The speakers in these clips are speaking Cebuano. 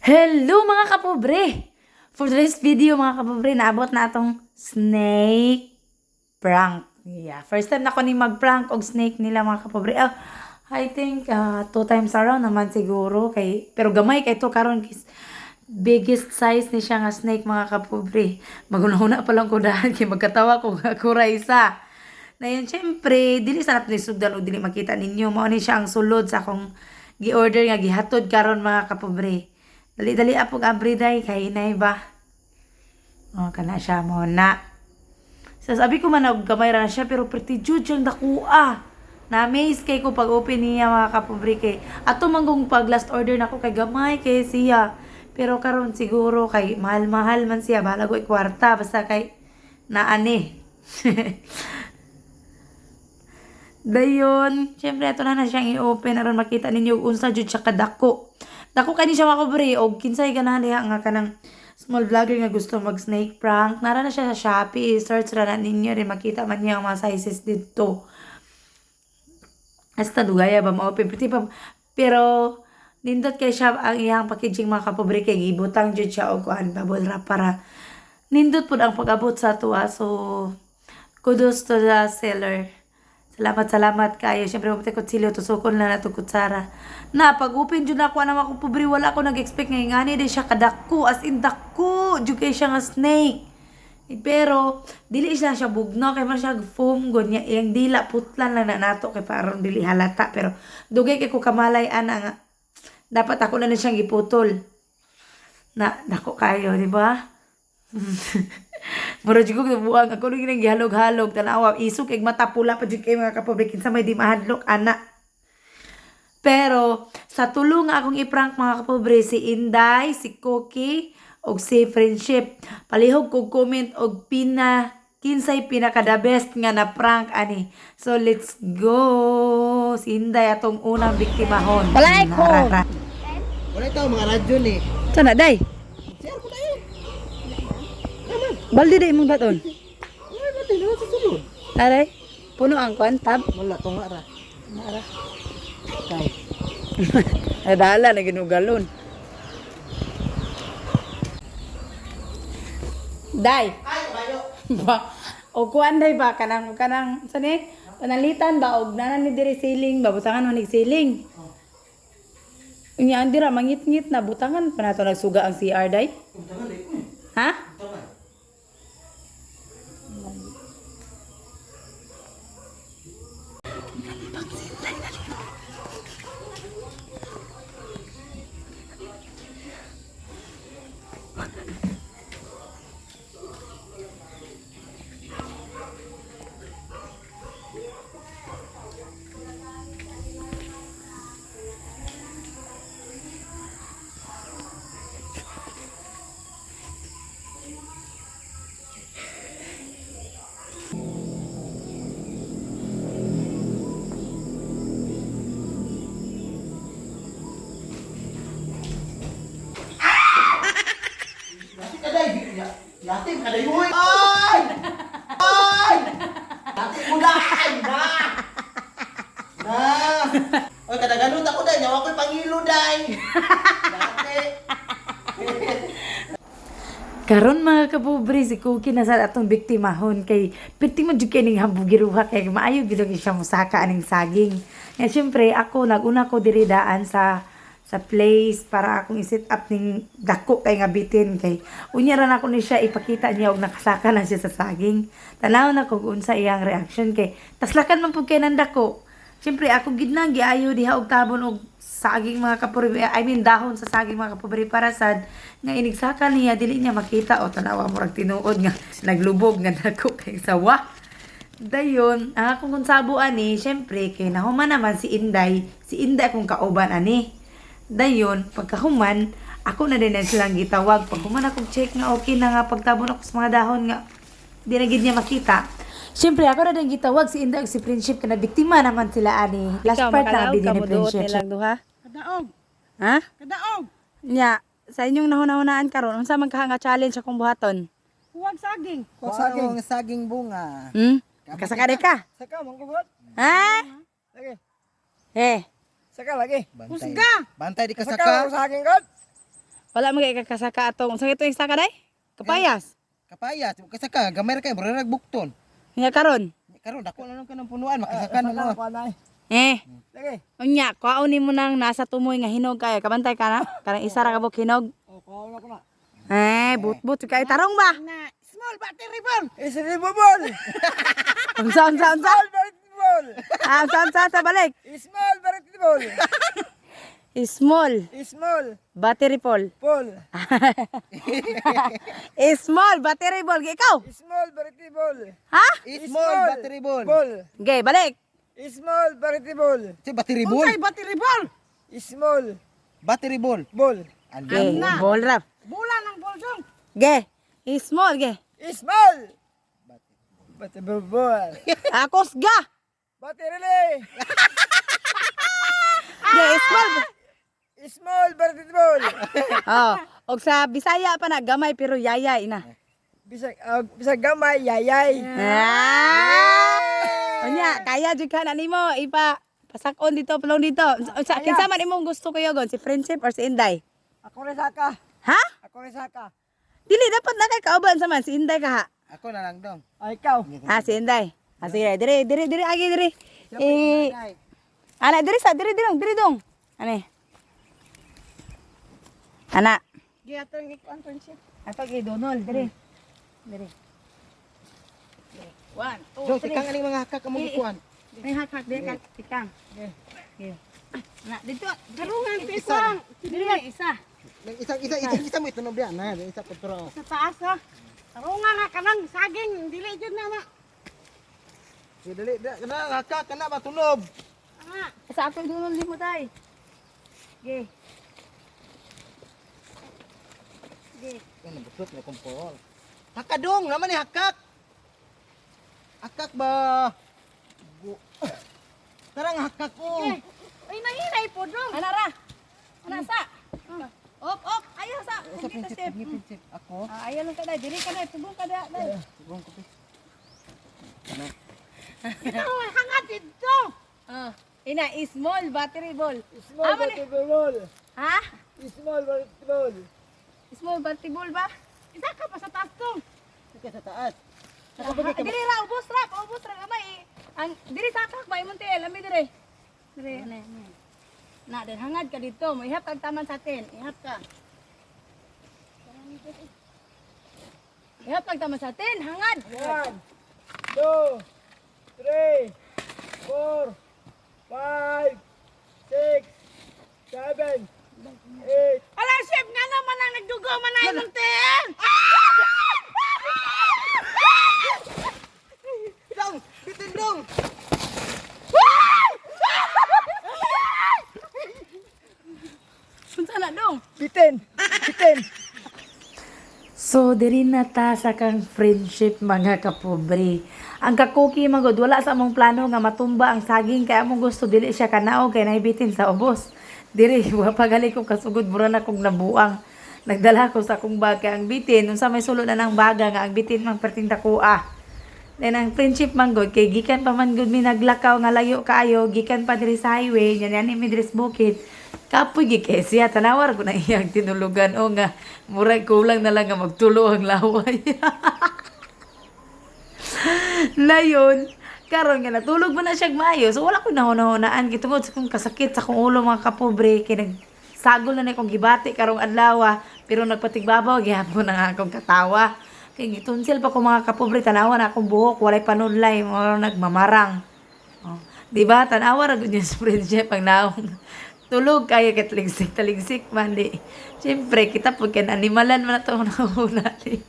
Hello, mga kapobre! For today's video, mga kapobre, naabot na atong snake prank. Yeah, first time na ko ni mag-prank og snake nila, mga kapobre. Oh, I think two times around naman siguro kay, pero gamay kay to karon, biggest size ni siya nga snake, mga kapobre. Magunahuna pa lang ko dahil kay magkatawa ko nga kuray isa. Na yun, syempre, dili sa nato ni sugdan o dili makita ninyo. Mao ni siya ang sulod sa akong gi-order nga gihatod karon, mga kapobre. Dali-dali apog abri day kay hinay ba. Oh, kana siya mo na. Sa sabi ko man og gamay ra na siya, pero pretty jud siyang dakuha. Na-amaze kay ko pag open niya, mga kapobre, kay ato man kung pag last order nako kay gamay kay siya. Pero karon siguro kay mahal-mahal man siya, bahala ko kwarta basta kay naani. Dayon, syempre ato na na siyang i-open aron makita ninyo unsa jud siya kadako. Dako kani siya, mga kapobre, og kinsay ganahan diha nga kanang small vlogger nga gusto mag snake prank. Nara na siya sa Shopee, search ra na ninyo rin makita man niya ang mga sizes dito. Hasta dugaya ba ma-open pretty pa, pero nindot kay siya ang iyang packaging, mga kapobre, kay gibutang jud siya og kuan, bubble wrap, para nindot pud ang pag-abot sa tuwa. So kudos to the seller. Salamat, salamat kayo. Siyempre, mamatay kutsilyo, tusukon lang na kutsara. Na, pag open jud ako, ano, mga kapobre, wala ako nag-expect nga ngani di siya kadako, as in dako, jud kay siya nga snake. Eh, pero dili siya siya bugno kay man siya foam gud niya, iyang dila putlan lang na nato kay parang dili halata, pero dugay kay ko kamalay ana nga dapat ako na na siyang giputol. Na dako kayo, di ba? Mura jud ko buang ako nang gihalog-halog, tanawa isog kay mata, pula pa jud kay, mga kapobre, kinsa may di mahadlok ana? Pero sa tulo nga akong i-prank, mga kapobre, si Inday, si Cookie, og si Friendship. Palihog kog comment og pina kinsay pinaka the best nga na prank ani. So let's go. Si Inday atong unang biktimahon. Walay ko. Nara. Wala ito, mga radyo ni. Sana day. Share ko tayo. Baldi day imong baton. Wala ba din sa sulod? Aray. Puno ang kwan tab. Wala tunga ra. Nara. Kay. Nadala na ginugalon. Day. Ay, kabayo. Ba. O kuan day ba kanang kanang sa ni panalitan ba og nana ni diri siling ba, butangan man nig siling. Unya ang dira mangit-ngit na, butangan pa nato nagsuga ang CR day. Butangan day ko. Ha? Butangan. Yati ka day. Yati ka day. Uy! Ay! Ay! Yati mo day! Na! Na! Oy, kadaganon ako day. Nyawa ko'y pangilo day. Yati. Karon, mga kapobre, si Cookie na sa atong biktimahon kay pirti man jud kay ning hambugiruha kay maayo gid kay siya mosaka aning saging. Nga syempre ako naguna ko diri daan sa place para akong i-set up ning dako kay nga bitin kay unya ra nako ni siya ipakita niya og nakasaka na siya sa saging. Tanaw na kog unsa iyang reaction kay taslakan man pud kay nang dako. Siyempre, ako gid na giayo diha og tabon og saging, mga kapobre, I mean dahon sa saging, mga kapobre, para sad nga inigsaka niya dili niya makita o tanawa, murag tinuod nga naglubog nga dako kay sawa. Dayon, ang akong konsabo ani, syempre kay nahuman naman si Inday, si Inday akong kauban ani. Dayon, pagkahuman, ako na din ang silang gitawag. Pag human akong check nga okay na nga pagtabon ako sa mga dahon nga di na gid niya makita. Siyempre, ako na din gitawag si Inday ug si Friendship kana biktima naman sila ani. Last part na ang video ni Friendship. Nilang duha. Kadaog! Ha? Kadaog! Nya, sa inyong nahuna-hunaan karon, unsa man kaha nga challenge akong buhaton? Huwag saging! Kuha saging. Saging bunga. Hmm? Kasakari ka? Saka, mangkugot! Ha? Lagi! Eh, Saka lagi! Bantay. Husga! Bantay di ka Saka, saka. saging god! Wala man kay kakasaka atong unsa ito yung saka day? Kapayas. Kapayas, kasaka gamay ra kay murag bukton. Nya karon. Karon dako na lang kanang punuan makasaka na mo. Eh. Lagi. Unya, kuhaon nimo nang nasa tumoy nga hinog kay kabantay ka na. Karang isa ra ka buok hinog. O, kuhaon ako na. Eh, but-but kay tarong ba? Na, small battery ball. Small ball. Unsa unsa unsa? Small battery ball. Ah, unsa unsa sa balik? Small battery ball. Small Small battery ball. ball. Small battery ball. Ikaw? Small battery ball. Ha? Small battery ball. Ball. Okay, balik. Small battery ball. Si battery ball. battery ball? Small Battery ball. ball. Okay, ball ra. Bola ng ball dong. Ge. Small ge. Small. Battery ball. Akos ga. Battery. Ge, small. Small battery ball. Oh, og sa Bisaya pa na gamay pero yayay na. Bisag bisag gamay yayay. Ah! Unya, kaya jud ka na nimo ipa pasakon dito, pulong dito. Sa kinsa man imong gusto kuya gon, si Friendship or si Inday? Ako rin saka. Ha? Ako rin saka. Dili dapat na kay kauban sa man si Inday ka ha. Ako na lang dong. Ay, ikaw. Ah, si Inday. Ah, sige, dire, dire, dire, agi, dire. Eh, ana, dire sa, dire, dire, dire dong. Ane. Ana. Giatong ikuan Friendship. Ato kay Donald, dire. Dire. One, two, Dong, tikang aning mga hakak among ikuan. May hak-hak, dire ka, tikang. Okay. Ana, dito. Karungan pisang. Dire, isa. Nang isang isa isang isa mo itunob diyan na, isa ko pero. Sa taas ha. Karungan na kanang saging dili jud na ma. Sige dali, dali kana hakak kana ba tunob. Ah, Sa ato Donald limo tay. Okay. Ano busot na kumpol. Hakadong naman ni hakak. Hakak ba? Tarang hakak ko. Ay nanginay po dong. Ana ra. Ana sa. Op, op, ayaw sa. Sa Hindi prinsip, step. prinsip ako. Ah, ayaw lang ka dai, diri ka dai, tubong ka dai. Dai. Siguro ko. Ito hangad dito. Ah, ina small battery ball. Small Ah, mali. battery ball. Ha? Small battery ball. Small battery ball ba? Isa ka pa sa taas dong. Sige sa taas. Ah, diri ra ubos ra, paubos ra gamay. Eh. Ang diri sa kak ba imong tiil, ami diri. Diri ana. Na, den hangad ka dito, mo ihap kag taman sa atin. Ihap ka. Ihap kag taman sa atin, hangad. 1 2 3 4 5 6 7 8. Ala chef nga naman ang nagdugo man ay imong tiil. Dong, bitin dong. Unsa na dong? Bitin. Bitin. So, diri na ta sa kang friendship mga kapobre. Ang kakuki magod wala sa among plano nga matumba ang saging kay among gusto dili siya kanaog kay nahibitin sa ubos. Diri wa pagali ko kasugod mura na kong nabuang. Nagdala ko sa akong bag kay ang bitin unsa may sulod na ng baga nga ang bitin mang perting dakua. Then ang friendship man gud kay gikan pa man gud mi naglakaw nga layo kaayo gikan pa diri sa highway nya niani mi diri sa bukid. Kapoy gid kay siya tanawar ko na iyang tinulugan o nga murag kulang na lang nga magtulo ang laway. Nayon, karon nga natulog man na siya maayo. So wala ko nahunahunaan kay tungod sa kong kasakit sa akong ulo mga kapobre kay nagsagol na na akong gibati karong adlaw pero nagpatigbabaw gihapon ang akong katawa. Kay gitunsil pa ko mga kapobre tanawa na akong buhok walay panudlay mo nagmamarang. Oh, di ba? Tanawa ra gud yung friendship ang naong. Tulog kayo kay taligsik taligsik man di. Siyempre kita pud kay animalan man ato nahuna di.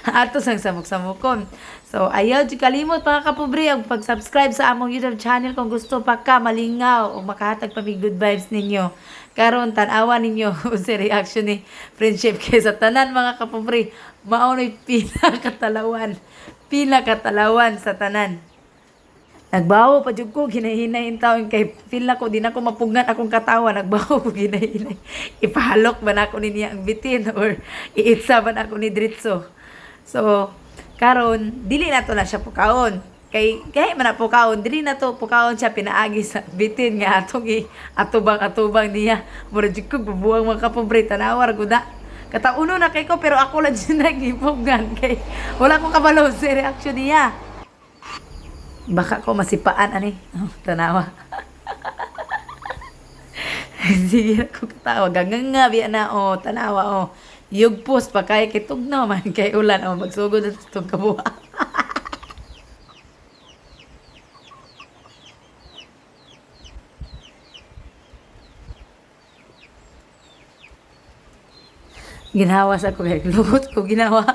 Ato sang samok-samokon. So ayaw jud kalimot mga kapobre ang pag-subscribe sa among YouTube channel kung gusto pa ka malingaw o makahatag pa mig good vibes ninyo. Karon tan-awa ninyo sa reaction ni friendship kay sa tanan mga kapobre mao na'y pinakatalawan. Pinakatalawan sa tanan. Nagbawo pa jud ko ginahinay in taon kay feel na ko di na ko mapugngan akong katawa nagbawo ko ginahinay. Ipahalok ba na ako ni niya ang bitin or iitsa ba na ako ni Dritso. So karon dili na to na siya pukaon. Kay kay man na pukaon diri na to pukaon siya pinaagi sa bitin nga atong i atubang atubang niya. Mura jud ko bubuang mga kapobre tanawa ra gud na. Katauno na kay ko pero ako lang jud nagipugnan kay wala ko kabalo sa reaction niya. Baka ko masipaan ani. Oh, tanawa. Sige ako katawa. Ganganga biya na oh, tanawa oh. Yugpos pa kay kay tugnaw man kay ulan oh, magsugod na itong kabuha. Ginawas ako kay lubot ko ginawa.